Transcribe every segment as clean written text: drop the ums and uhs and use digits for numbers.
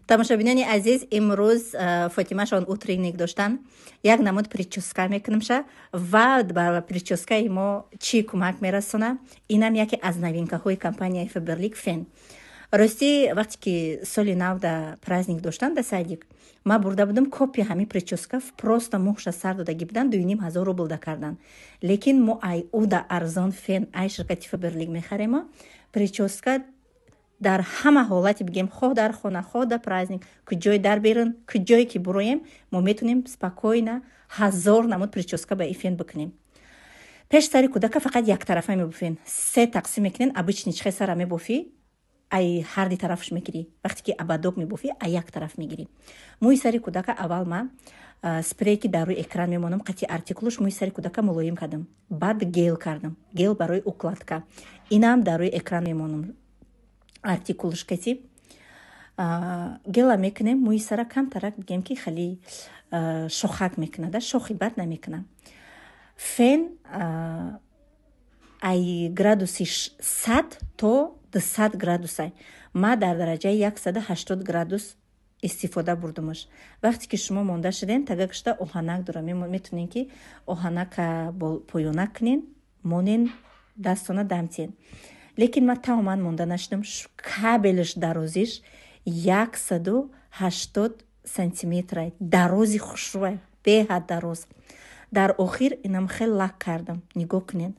Тамошобинони азиз, имрӯз Фотимашон утренник доштан. Як намуд прическа мекунамша ва ба прическаи мо чӣ кӯмак мерасона. Инам яке аз новинкаҳои компанияи Фаберлик, фен. Ростӣ, вақте ки соли нав да праздник доштан да садик, ма бурда будам копия ҳамин прическа, просто мӯҳша сар додагӣ будан, 2500 рубл да кардан. Лекин мо ай уда арзон фен ай ширкати Фаберлик мехаремо. Прическа дар ҳама ҳолате бигем, хоҳ дар хона, хоҳ дар праздник, куҷое дар берун, куҷое ки буроем, мо метавонем спокойно ҳазор намуд прическа ба и фен бикунем. Пеш сари кӯдака фақат яктарафа мебофен, се тақсим мекунен. Обычный чихе сара мебофӣ, ай ҳарди тарафаш мегирӣ. Вақте ки ободок мебофӣ, ай як тараф мегирӣ. Мӯи сари кӯдака аввал ма спрей, ки дар рӯи экран мемонам, қати артикулуш, мӯи сари кӯдака мулоим кардам, баъд гел кардам, гел барои укладка, инам дар рӯи экран мемонам артикулш кати. Гела мекунем, мӯи сара камтарак, бигем ки хеле шохак мекунада, шохи бад намекунам. Фен ай градуси 100 то 200 градусай, ма дар дараҷаи 180 градус истифода бурдумаш. Вақте ки шумо монда шуден, тагакшда оҳанак дора, метавонен ки оҳанака поёнак кунен, монен, дастона дамтен. Лекин ман тамоман монда нашудам. Кабелш дарозиш 180 сантиметра, дарози хушрӯа, беҳад дароз. Дар охир инам хел лак кардам, нигоҳ кунед,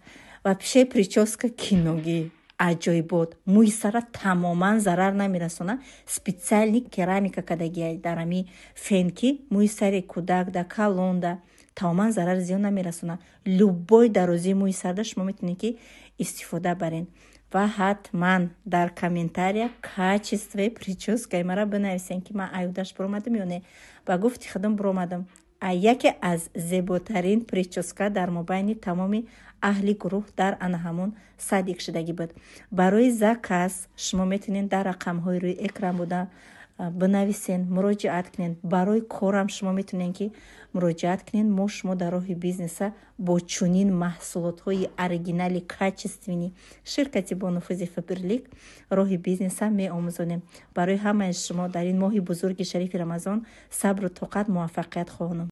вообще прическа киногӣ, аҷоибот. Мӯи сара тамоман зарар намерасона. Специальный керамика кадагия дар ами фен, ки мӯи сари кӯдак да, калонда тамоман зарар зиён намерасона. Любой дарозии мӯи сарда шумо метавонед ки истифода барен. Ва ҳатман дар комментария качествои прическаи мара бинависен, ки ман аюдаш буромадам ё не. Ба гуфти худам, буромадам. Яке аз зеботарин прическа дар мобайни тамоми аҳли гурӯҳ дар ана ҳамон садик шудагӣ буд. Барои заказ шумо метавонед дар рақамҳои рӯи экран буда бинависен, муроҷиат кунед. Барои корам шумо метавонед ки муроҷиат кунед. Мо шумо дар роҳи бизнеса бо чунин маҳсулотҳои оригинали, качественный ширкати бонуфузи Фаберлик роҳи бизнеса меомӯзонем. Барои ҳамаи шумо дар ин моҳи бузурги шарифи Рамазон сабру тоқат, муваффақият хоҳонам.